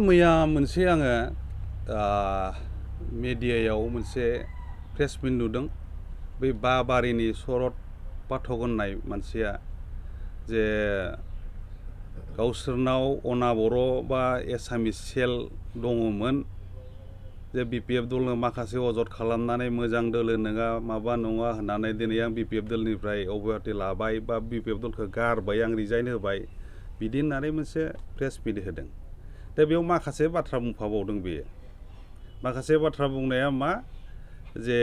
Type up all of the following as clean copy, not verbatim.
मैया मोनसे आङो मिडियायाव मोनसे प्रेस मिट नुदों बै बाबारिनि शरत पाठक होननाय मानसिया जे गावसोरनाव अनाबर' बा एसामिस सेल दङमोन जे बिपिएफ दलनो माखासे अजद खालामनानै मोजां दोलो नङा माबा नङा होननानै दिनै आं बिपिएफ दलनिफ्राय अब्याहति लाबाय बा बिपिएफ दलखौ गारबाय आं रिजाइन होबाय बिदि होननानै मोनसे प्रेस मिट होदों। दा बेयाव माखासे बाथ्रा बुंफाबावदों बेयो माखासे बाथ्रा बुंनाया मा जे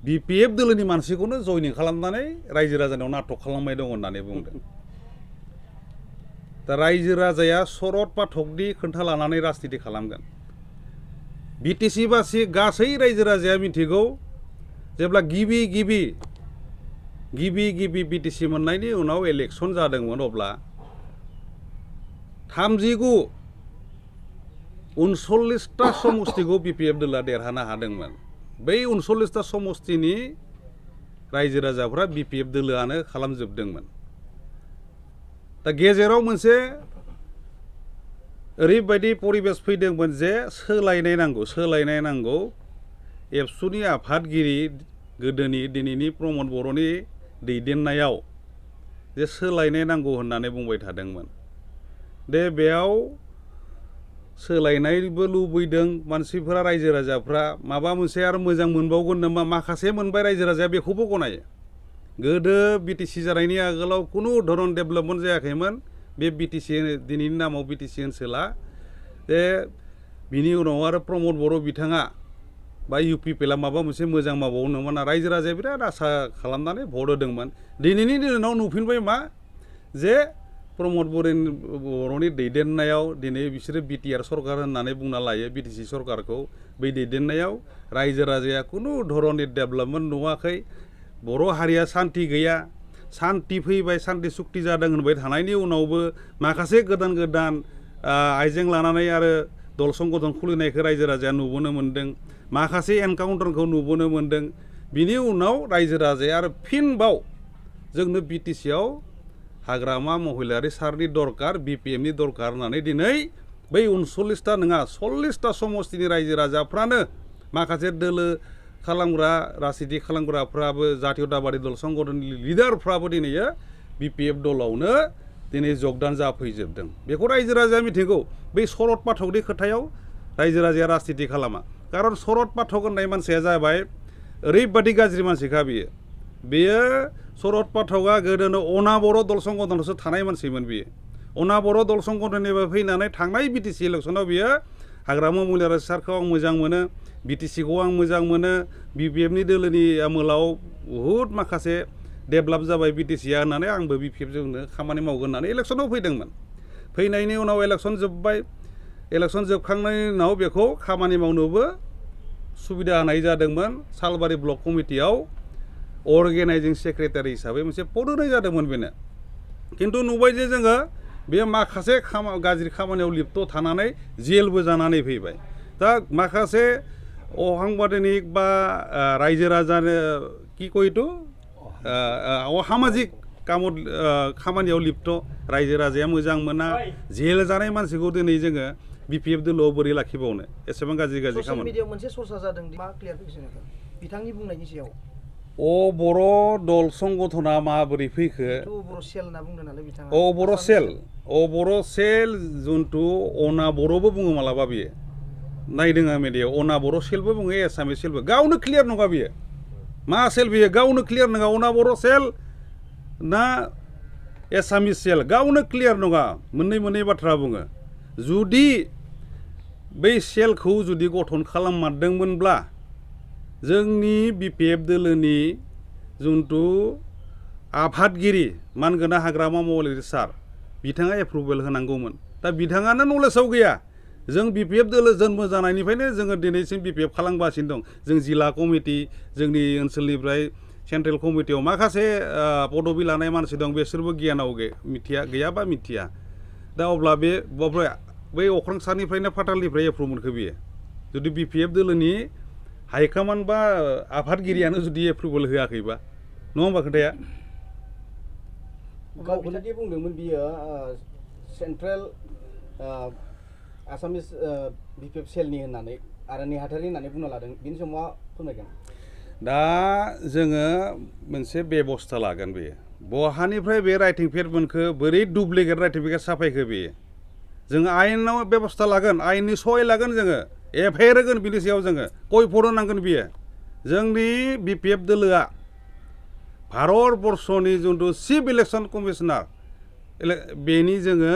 बिपिएफ दोलोनि मानसिखौनो जयनिं खालामनानै रायजो राजानियाव नाटक खालामबाय दं होननानै बुंदों। दा रायजो राजाया शरत पाठकनि खोन्था लानानै राजनिति खालामगोन। बिटिसि बासि गासै रायजो राजाया मिथिगौ जेब्ला गिबि बिटिसि मोननायनि उनाव इलेक्सन जादोंमोन अब्ला 39 समस्तिखौ बिपिएफ दला देरहानो हादोंमोन। बै 39 समस्तिनि रायजो राजाफ्रा बिपिएफ दलोआनो खालामजोबदोंमोन। दा गेजेराव मोनसे ओरैबायदि परिबेस फैदोंमोन जे सोलायनाय नांगौ एबसुनि आफादगिरि गोदोनि दिनैनि प्रमद बर'नि दैदेननायाव जे सोलायनाय नांगौ होननानै बुंबाय थादोंमोन। दे बेयाव सोलायनायबो लुबैदों मानसिफोरा रायजो राजाफ्रा माबा मोनसे आरो मोजां मोनबावगोन नामा माखासे मोनबाय रायजो राजाया बेखौबो गनायो। गोदो बिटिसि जानायनि आगोलाव खुनु धरन डेभेलपमेन्ट जायाखैमोन बे बिटिसि दिनैनि नामाव बिटिसि ओनसोला जे बिनि उनाव आरो प्रमद बर' बिथाङा बा इउपिपिएलआ माबा मोनसे मोजां मावबावनोमोन रायजो राजाया बिराद आसा खालामनानै भट होदोंमोन। दिनैनि दिनाव नुफिनबाय मा जे प्रमद बर'नि दैदेननायाव दिनै बिसोरो बिटिआर सरकार होननानै बुंना लायो बिटिसि सरकारखौ बै दैदेननायाव रायजो राजाया खुनु धरननि डेभेलपमेन्ट नुवाखै। बर' हारिया सान्ति गैया सान्ति फैबाय सान्ति सुक्ति जादों होनबाय थानायनि उनावबो माखासे गोदान आइजें लानानै आरो दल संगठन खुलिनायखौ रायजो राजाया नुबोनो मोन्दों माखासे एनकाउन्टारखौ नुबोनो मोन्दों। बिनि उनाव रायजो राजाया आरो फिनबाव जोंनो बिटिसिआव हाग्रामा महिलारि सारनि दरकार बिपिएफनि दरकार होननानै दिनै बै 39 नङा 40 समस्तिनि रायजो राजाफ्रानो माखासे दोलो खालामग्रा राजनिति खालामग्राफ्राबो जातीयताबादि दल संगठननि लिडारफ्राबो दिनै बिपिएफ दलावनो दिनै जगदान जाफैजोबदों। बेखौ रायजो राजाया मिथिगौ। बै शरत पाठकनि खोथायाव रायजो राजाया राजनिति खालामा खारन शरत पाठक होननाय मानसिया जाबाय ओरैबादि गाज्रि मानसिखा बेयो शरत पाठकआ गोदोनो अनाबर' दल संगठनावसो थानाय मानसिमोन बियो। अनाबर' दल संगठननिफ्राय फैनानै थांनाय बिटिसि इलेक्सनाव बियो हाग्रामा महिलारि सारखौ आं मोजां मोनो बिटिसिखौ आं मोजां मोनो बिपिएफनि दोलोनि आमोलाव बहुद माखासे डेभेलप जाबाय बिटिसिआ होननानै आंबो बिपिएफजोंनो खामानि मावगोन होननानै इलेक्सनाव फैदोंमोन। फैनायनि उनाव इलेक्सन जोबबाय इलेक्सन जोबखांनायनि उनाव बेखौ खामानि मावनोबो सुबिदा होनाय जादोंमोन। सालबारि ब्लक कमिटियाव अर्गेनाइजिं सेक्रेटारि हिसाबै मोनसे पद होनाय जादोंमोन बेनो। खिन्थु नुबाय जे जोङो बे माखासे गाज्रि खामानियाव लिप्त थानानै जेलबो जानानै फैबाय। दा माखासे असांबादिक बा रायजो राजानो कि कयतो असामाजिक खामानियाव लिप्त रायजो राजाया मोजां मोना जेल जानाय मानसिखौ दिनै जोङो बिपिएफ दोलोआव बोरै लाखिबावनो एसेबां गाज्रि खामानि। ससियेल मिडियायाव मोनसे सरसा जादों मा क्लियार फिक्सन बिथांनि बुंनायनि सायाव बर' दल संगठना माबोरै फैखो बर' सेल होनना बुंदों नालाय बिथाङा बर' सेल जुन्थु अनाबर'बो बुङो मालाबा बियो नायदों आं मिडियायाव अनाबर' सेलबो बुङो एसामिस सेलबो गावनो क्लियार नङा बियो मा सेल बियो गावनो क्लियार नङा अनाबर' सेल ना एसामिस सेल गावनो क्लियार नङा मोननै बाथ्रा बुङो। जुदि बै सेलखौ जुदि गठन खालाममारदोंमोनब्ला जोंनि बिपिएफ दोलोनि जुन्थु आफादगिरि मानगोनां हाग्रामा महिलारि सार बिथाङा एप्रुभेल होनांगौमोन। दा बिथाङानो नलेजाव गैया। जों बिपिएफ दोलो जन्म जानायनिफ्रायनो जोङो दिनैसिम बिपिएफ खालामगासिनो दं। जों जिल्ला कमिटि जोंनि ओनसोलनिफ्राय सेन्ट्रेल कमिटियाव माखासे पदबि लानाय मानसि दं बेसोरबो गियानाव गैया बा मिथिया। दा अब्ला बै अख्रां सानिफ्रायनो फातालनिफ्राय एप्रुभ मोनखो बियो जुदि बिपिएफ दोलोनि हाइकमान्ड बा आफादगिरियानो जुदि एप्रुभेल होआखैबा नङा होमबा खोथाया। गावखौनोदि बुंदोंमोन बियो सेन्ट्रेल आसामिस बिपिएफ सेलनि होननानै आरो नेहाथारि होननानै बुंना लादों बिनि समाव मा फोरमायगोन दा जोङो मोनसे बेबस्था लागोन बेयो बहानिफ्राय बे राइटिं पेड मोनखो बोरै डुप्लिकेट राइटिं पेड साफायखो बेयो जोङो आयेनाव बेबस्था लागोन आयेननि सहाय लागोन जोङो एफआइआर होगोन बिनि सायाव जोङो कैफोद होनांगोन बियो जोंनि बिपिएफ दोलोआ भारतबर्षनि जिथु चिफ इलेक्सन कमिशनार बेनि जोङो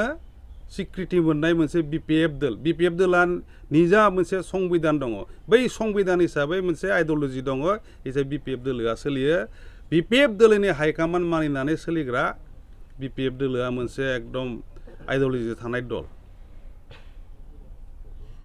स्वीकृति मोननाय मोनसे बिपिएफ दोला निजा मोनसे संबिधान दङ बै संबिधान हिसाबै मोनसे आइडिअल'जि दङ हिसाबै बिपिएफ दोलोआ सोलियो बिपिएफ दोलोनि हाइकमान्ड मानिनानै सोलिग्रा बिपिएफ दोलोआ मोनसे एकदम आइडिअल'जि थानाय दल